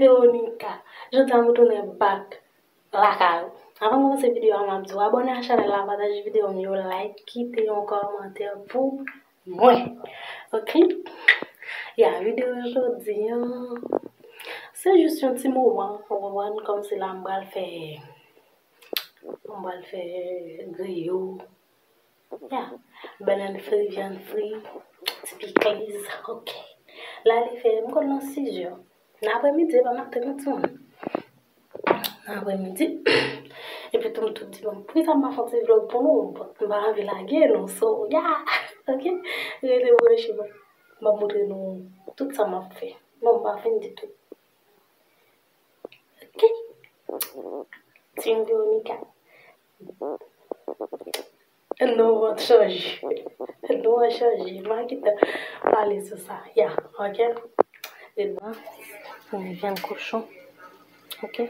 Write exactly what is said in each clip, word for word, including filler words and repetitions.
Veronica, jodi a m retounen back lakay ou. Avan m kòmanse videyo a, m ap di w abòne a chanèl la, pataje videyo m yo, like, kite yon kòmantè pou mwen. Ok? Ya, videyo jodi a, se jis yon ti moman, ou konprann, kòmsi la m pral fè, m pral fè griyo. Ya, bannann fri, vyann fri, ti pikliz, ok. La li fè, m konn nan sis zè. Nan aprèmidi, e pa maten non timoun. Nan aprèmidi. Epi tou m tou di, bon, poukisa m pa fè yon ti vlog pou nou? Bon, m pa anvi lage nou, so, ya, ok. Rete branche, bon. M ap montre nou tout sa m ap fè. Non, m pa fin ditou. Ok. Team Veronica. Non an chanje. Non an chanje. M pa gentan pale sou sa. Ya, ok. Dedan, vyann kochon. Ok.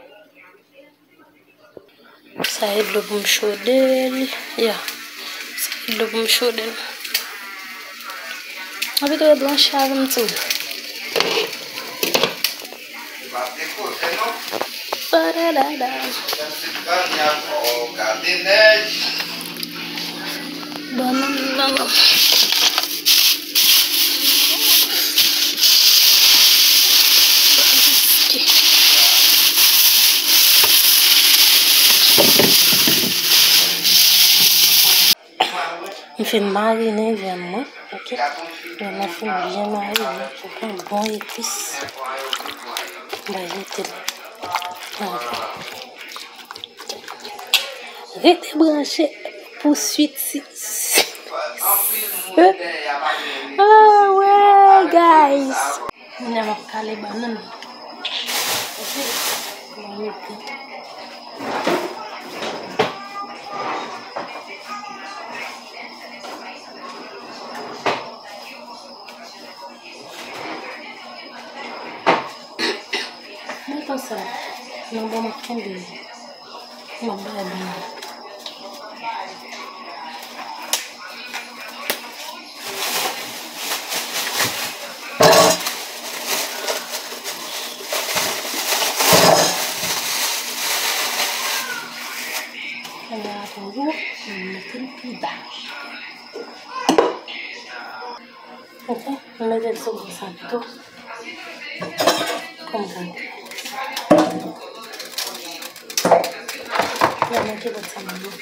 Sa e dlo pou m chode l. Ya. Sa e dlo pou m chode l. Anpi tou e blanch avè m tou. Padadada. Bannann, bannann. M fin marine vyann mwen, ok. Vyann nan fin byen marine, m pran bon epis. M va jete l. Rete branche pou swit sis. Ah ouais, guys. Kounye a m ap kale bannann. Ok. M ap mete. Men konsa, nan bò m ap kenbe. M ap bay byen. Kounye a toujou, m mete l pi ba. Ok, m mete l sou gaz la tou. Kòm sa. Mwen manke bòt sa nan men.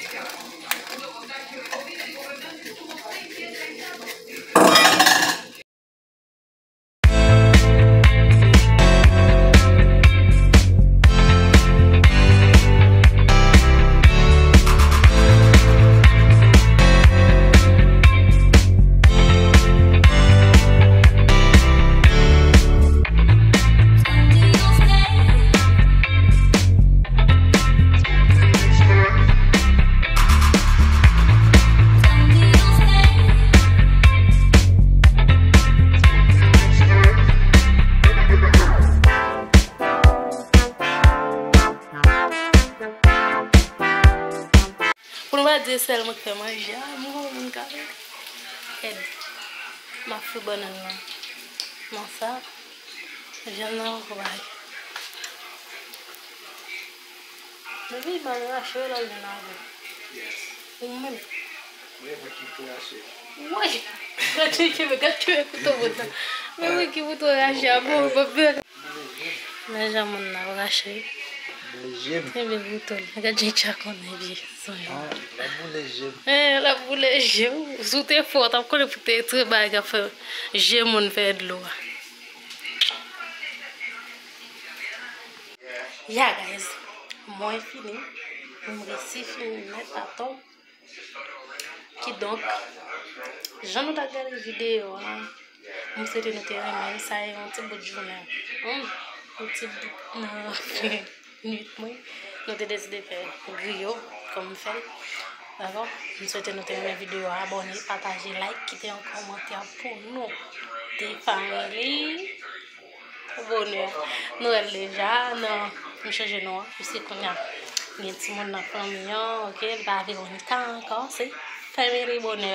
Pou nou pa di sèl mwen k fè manje a, m gon moun ka fè. Gad. M ap fri bannann nan. Nan sa, vyann nan poko pare. Depi bannann rache, lè l vin avè. Ou menm. Wi, mwen ki pou rache. Wi! Gad ki, gad ki kouto bout la. Men wi ki kouto rache a, bon, bon, bon. Men jan moun nan ap rache. Boule je m. Enben, kouto l. Gad jan tcha konnen vye. Ah, l ap boule je m. Eh, l ap boule je w. Si w te fò, w t ap konnen pou te tre bagay k ap fè je moun fè dlo a. Ya, guys, mwen fini. Mwen resi fini nèt atò. Kidonk, jan nou t ap gade videyo a, m swete nou te renmen l. Sa e yon ti bout jounen. Hmm, yon ti bout nan fen nwit mwen. Nou te deside fè griyo, kòm m fè l. Dakò? M swete nou te renmen videyo a. Abòne, pataje, like, kite yon kòmantè pou nou. Te family. Bonè. Nou wè l deja nan, m chanje non an, piske kounye a gen timoun nan fanmi an, ok, li pa Veronica ankò, se Family Bonè.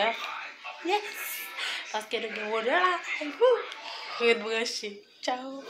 Yes! Paske nou gen bonè la, wou! Ret branche. Tchao!